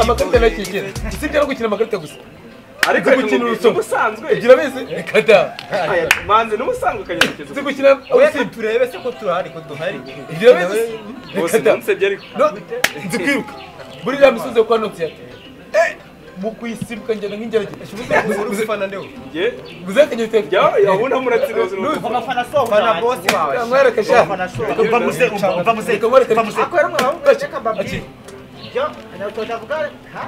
Amakarita nakikira sibyo no gukina amakarita gusa ariko gukina urusongo ubusanzwe ugira bese reka da manze n'ubusanzwe ukanyerekeza nzi gukina uretse turebe se ko turahari ko duhari ugira bese reka da no nzi kwiruka buri ya misozi yo kwa Notiyata mu kuyisimbuka ngenda nk'ingerageza urufana ndewe nge muzakanyete ya ubona muratsinze abafana so fana boss wawe mwereka sha umva muze umva muze umva muze akwera mwa mbabwire yo anatotavuga ha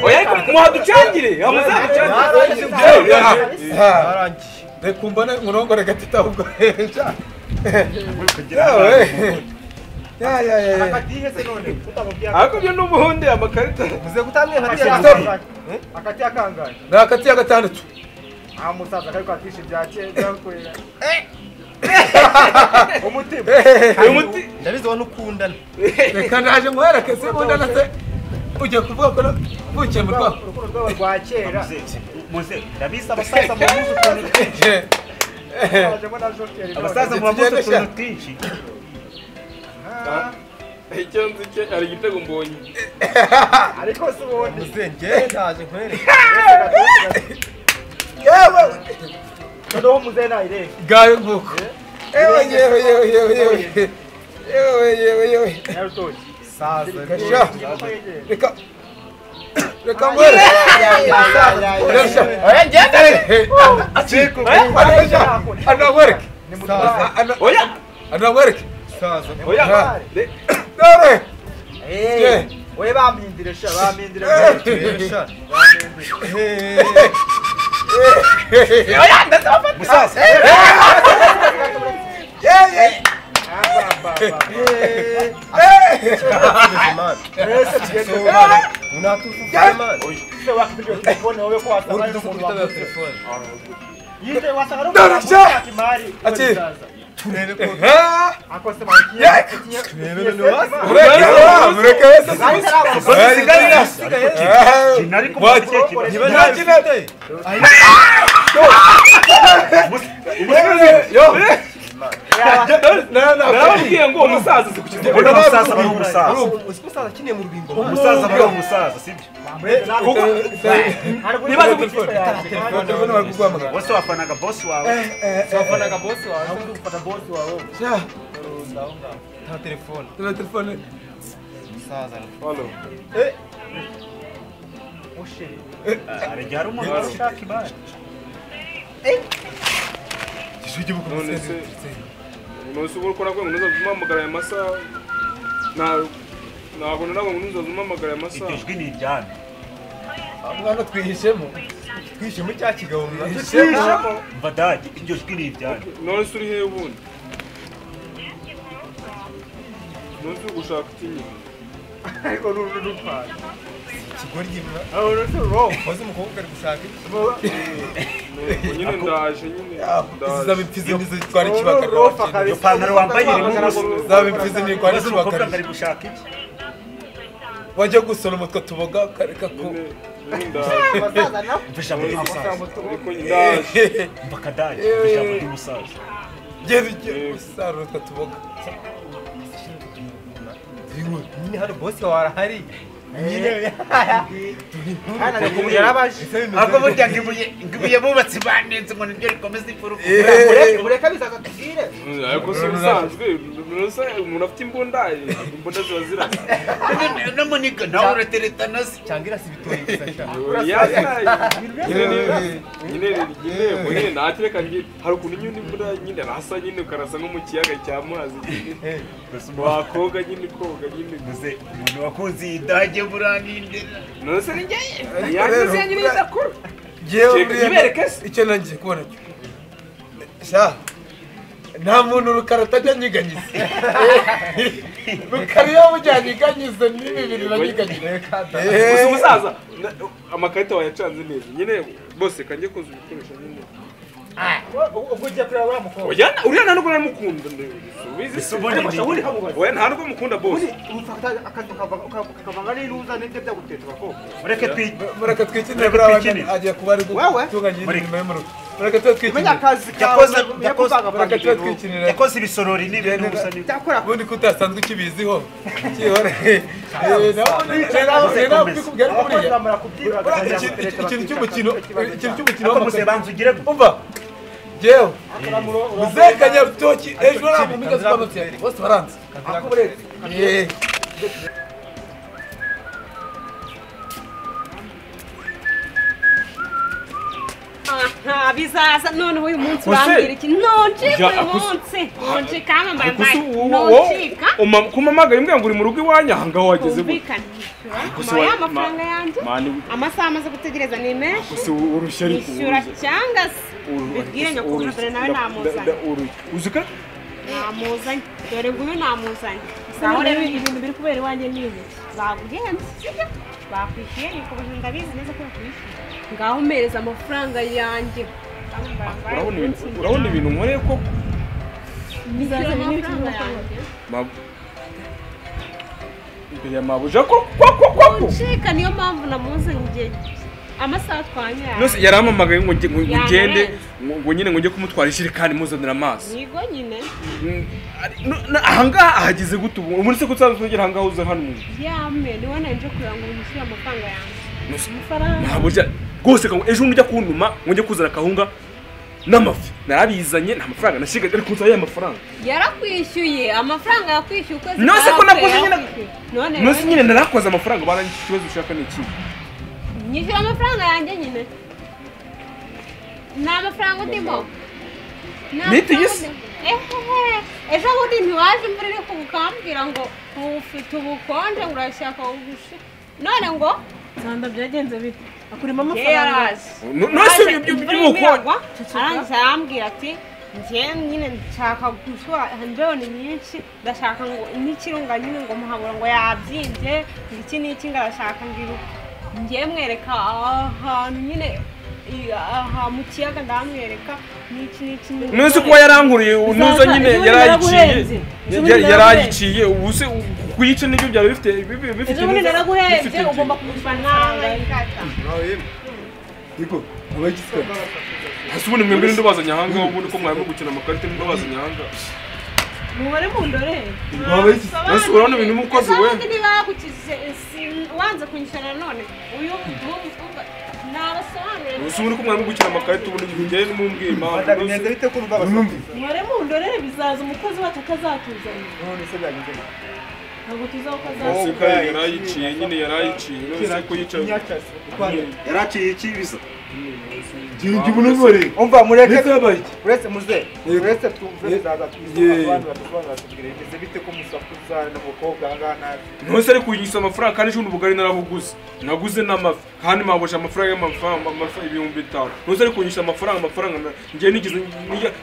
oya ariko muhaducangire amuzaducangire arangiye reka mbona nkurongore gatita ahubwo ya ya ya akatihe se none utamubwiye ariko byo n'ubundi amakarita muze gutamwe hati akati akangaye ni akati ya gatandatu ah musaza kari kwatisha ibya kera kwera umutima umuti ndabizi wa nukundana reka naje nkwereke se bundana se ujye kuvuga ko vukiye mu rwabo urukundo rwabo rwa kera muze ndabizi abasaza mu muzi utuntu twinshi abasaza mu muzi utuntu twinshi icyo nzi cye ari igitego mbonye ariko si ubundi muze nge ndaje nkwereke yewe noneho muze nayireke gayo nguko yewe yewe yewe yewe yewe yewe yewe nyarutoki saza reka reka nkwereke oya ngenda ana nkwereke oya ana nkwereke saza oya dore eh oya bamindire sha bamindire sha oya ndazabafata musaza ye Narababwiye ngo umusaza si kukiza umusaza bari umusaza umusaza akiniye mu rubingo umusaza bari umusaza sibyo nibaze wose wafanaga boss wawe wafanaga boss wawe ufata boss wawe nta telefone nta telefone musaza halo musheri hari hari umuntu ushaka imari none se nose ubwo ko nako ngo aya masaha ntabwo nabwo ngo umpamagara aya masaha iryo jwi ni iryane mwana twihishemo twihishemo cya kigabo twihishemo mbadage iryo jwi ni iryane none se uri hehe ubundi none se uri gushaka iki nyine ariko n'uru rupfana ikigoryi aho rero ro wazi umukobwa ari gushaka iki nyine ndaje nyine zaba imfizi nizo twari kibakara iyo pantaro wambaye irimo ubusa zaba imfizi nizo twari umukobwa kibakara ari gushaka iki wajya gusoroma utwo tuboga kareka ko mva ijambo ry'umusaza mva akadage mva ijambo ry'umusaza genda ugiye gusarura utwo tuboga nyine hano boss wawe arahari ariko burya ngo ibuye bubatse banenze ngo niryo rikomeza imfuruka mureka bizaza tubwire ariko si ubusanzwe umuntu afite imbunda imbunda ziba zirasa n'amuniga nawe uratereta nazo cyangwa irasa ibitoki gusa nyine nyine ntakireka hari ukuntu nyine imbunda nyine arasa nyine ukarasa nko mu kiyaga cya Muhazi wakoga nyine koga nyine umuntu wakunze iyi dage buranindira none se ni njye yanjye nyine idakora jewe icyo nangiye kubona cyo sha nta muntu Rukara atajya anyiganyiza Rukara iyo mujyanyiganyize ni bibiri nanyiganyiza gusa umusaza amakarita wayacanze neza nyine bose kanjye koza ibikoresho nyine ubwo ugiye kureba uriya mukobwa oya uriya nta nubwo naramukunda oya nta nubwo mukunda bose ufata akazi ukavanga n'inuza n'ibyo byagutetse bakobwa mureke mureke twikinire buriya agiye kuba ari gutunganya imirimo yo mu rugo Baraka tuba twikinira. Menya akazi kawe. Yakoze yakoze ibisorori n'ibintu gusa ni cyakora ubundi ko utasanzwe ukibiziho. Kihore. Ikintu cy'umukino, ikintu cy'umukino w'amakosa ugire umva. Jewe. Muzeka Nyarutoki ejo ntabwo mbiga zikwanutse bose baranze. Eh. Aha bizaza none uyu munsi urambwira iki? Nonci uyu munsi. Nonci kama mbaye. Noncika. Kumamagaye imbwa ngo uri mu rugo iwanyu aha ngaho wageze gute? Gusa amafaranga yanjye. Amasaha amaze gutegereza ni menshi. Gusa urushya ariko. Ishyura cyangwa se bibwire nyakubahwa nawe namuzanye. Uzuka? Namuzanye. Dore nguyu namuzanye. Sawa rero ibintu biri kubera iwanjye ni ibi. Baguhenze sibyo? Bakwishyuye nyakubahwa ndabizi neza ko bakwishyuye. Ngaho mpereza amafaranga yanjye. Urabona ibintu nkoreye koko? Imbere ya mabuja ko ko ncika niyo mpamvu namuzanye igihe amasaha twanyara. Nose yaramamagaye ngo ngende ngo nyine ngo njye kumutwara ijerekani muzanira amazi. Nigo nyine. Aha ngaha ahageze gute ubu? Ubu se ko usanzwe ugera aha ngaho uza hano mu. Yame niwe nanje kugira ngo umushyire amafaranga yanjye. Mabuja rwose ejo ujya kuntuma ngo njye kuzana akahunga n'amafi narabizanye nta mafaranga nashigaje ariko nzaye amafaranga yarakwishyuye amafaranga yakwishyuye ukwezi nose ko nakoze nyine nose nyine narakoze amafaranga barangije ikibazo ushaka ni iki nyishyura amafaranga yanjye nyine nta mafaranga ndimo nitigise ejo bundi ntiwaje imvura iri kukambwira ngo ufite ubukonje urashaka ugushi none ngo Sanda byagenze bite? Akurimo amafaranga. Nose by'ubukonje. Arangiza arambwira ati njye nyine nshaka gushyura miliyoni nyinshi ndashaka ngo n'ikirunga nyine ngo muhabura ngo yabyimbye ngo iki n'iki ngo arashaka ngiruka. Njye mwereka ahantu nyine aha mu kiyaga ndamwereka n'iki n'iki. Nose kuba yarankuriye nuza nyine yarayiciye. Yarayiciye ubu se kuyica nibyo byari bifite ejo bundi naraguhenze ugomba kumwishyura amafaranga. Niko abagiswe hasi ubundi mwembe ndobazanye aha ngaho ubundi ko mwari gukina amakarita ndobazanye aha ngaho mubare mundore nase urabona ibintu mukozi we ejo bundi bagukize wanze kunyishyura none uyu nabasobanurira ubu ubundi ko mwari gukina amakarita ubundi ngende mumbwire impamvu bimeze bite ko urumva abasomyi mubare mundorere bizaza umukozi wacu akazatuzanira none se byagenze ntabwo tuzaho ko yarayiciye nyine yarayiciye none ko yicaye yaraciye iki bisa Jingi bunumore umva mureke uretse muze uretse twumve bizaza twisobanura abantu batubwire bimeze bite ko musakuza n'umukobwa aha ngaha nabi nose ari kunyisa amafaranga kandi ejo ubugari narabuguze naguze n'amafi kandi mabosha amafaranga y'amafaranga 5000 nose ari kunyisha amafaranga ngiye nigeze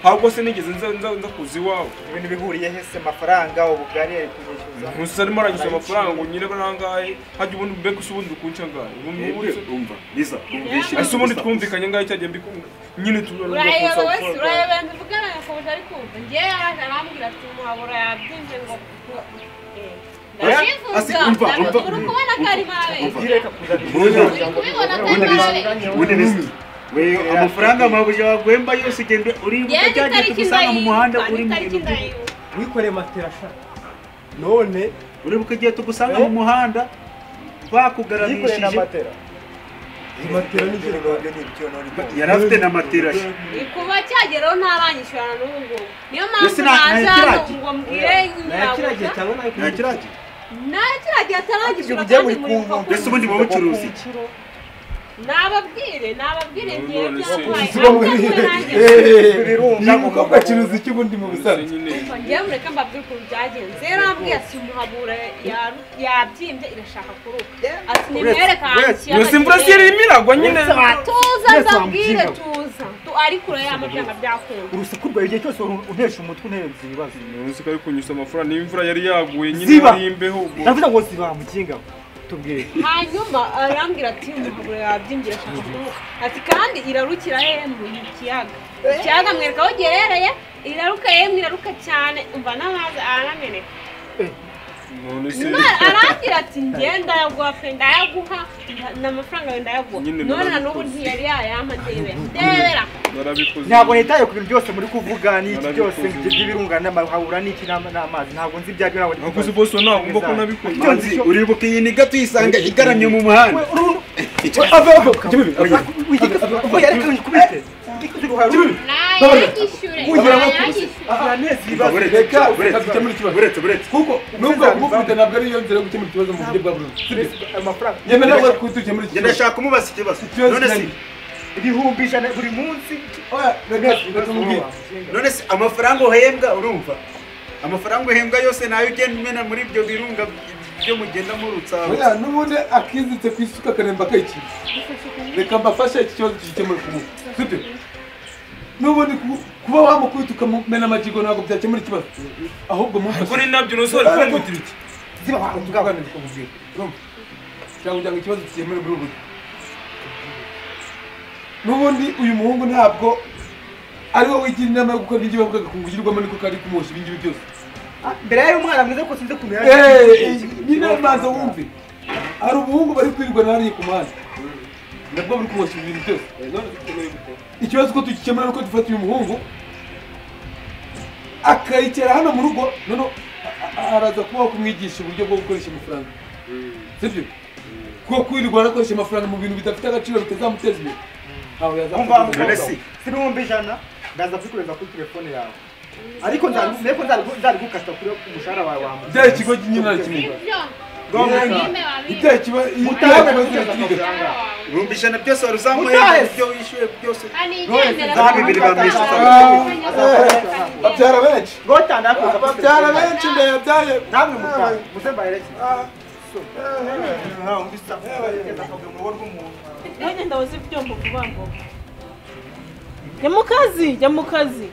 ahubwo se nigeze nza kuza iwawe ibintu bihuriye hese amafaranga ubugari ari kunyishyuza nose arimo aranyisha amafaranga ngo nyine barangaye hajya ubundi mbeke ubundi kunca ngahe umva biza twumvishe ese ubundi twumvikanye ngahe cyagiye mbikumva nyine urayobera mvugana nyakubahwa ari kumva ngiye yaraje arambwira ati muhabura yabyimbye ngo ndashifuza uri kubona ko ari mabe uri amafaranga mabuja wagwemba yose ugende uribuka cyagiye tugusanga mu muhanda uri mu bintu wikoreye matera sha none uribuka igihe tugusanga mu muhanda bakugaramishije matera n'ibyo yarafite na matera kuba cyageraho ntaranyishyurana n'ubu ngubu niyo mpamvu naje ngo mbwire nyakiragiye ntakiragiye ataranyishyura kandi muri mbese ubundi wowe ucuruza iki nababwire ngiye byabaye uyu mukobwa acuruza iki ubundi mu busanzwe ngiye mureke mbabwire ukuntu byagenze yarambwiye ati muhabura yabyimbye irashaka kuruka ati nimwereke ahantu ikiyaga imvura si irimo iragwa nyine tuza ndabwire tuza ari kure y'amafaranga byakunda urusaku rwawe igihe cyose untesha umutwe untereza ibibazo nonese ko ari kunyusa amafaranga niba imvura yari yaguye nyine yari imbeho ndavuga ngo ziba mukinga tubwire hanyuma arambwira ati umuhabura yabyimbye irashaka kuruka ati kandi irarukira hemwe mu kiyaga ikiyaga mwereka aho giherereye iraruka yemwe iraruka cyane umva n'amazi arameneka Arambwira ati ngenda yaguha pe ndayaguha n'amafaranga ndayaguha none na n'ubu ntiyari yayampa ndebera narabikoze ntabwo nitaye ku bintu byose muri kuvuga n'iki byose by'ibirunga n'amahabura n'iki n'amazi ntabwo nzi ibyo ntabwo nakoze bose ntabwo ko nabikoze uribuka iyi niga tuyisanga igaramye mu muhanda kuko nubwo kumukubita ntabwo ari iyo nzira yo gukemura ikibazo mu buryo bwa burundu yemera ko dukemura ikibazo ndashaka kumubaza ikibazo none se 100,000 buri munsi none se amafaranga uhembwa urumva amafaranga uhembwa yose nayo ugenda umena muri ibyo birunga byo mugenda murutsa oya n'ubundi akizitse ku isuka akaremba akayikira reka mbafashe iki kibazo tugikemure ku munsi sibyo n'ubundi kuba wamukubita ukamumena amajigo ntabwo byakemura ikibazo ahubwo mumfashe kuri nabyo n'usore kumukubita iki ziba tukaganira tukamubwira urumva cyangwa kugira ngo ikibazo gikemure muri ubu buryo n'ubundi uyu muhungu ntabwo ari wowe wigira inama yo gukora ibingibi bavugaga kungugirwamo niko kari kumosha ibingibi byose mbere y'uyu mwana mwiza ko sinze kumenya nyine manza wumve hari ubuhungu bari kwirirwa hariya ku muhanda nabwo buri kumosha ibintu byose ikibazo ko tugikemura nuko dufata uyu muhungu akayicara hano mu rugo noneho araza kubaho kumwigisha uburyo bwo gukoresha amafaranga sibyo kuko kwirirwa arakoresha amafaranga mu bintu bidafite agaciro bitazamuteza imbere ntawe yazamuteza si 100,000 ndaza kubikoreza kuri telefone yawe ariko nzarigukata kuri umushahara wawe wa mbere byari ikigo nyine kimwe ibyo kiba 100,000 byose waruzamuye ibyo wishyuye byose babyara benshi babyara benshi ndayabyaye namwe mutahe muze mbahereke Nagenda woza ibyombo vuba vuba jya mu kazi jya mu kazi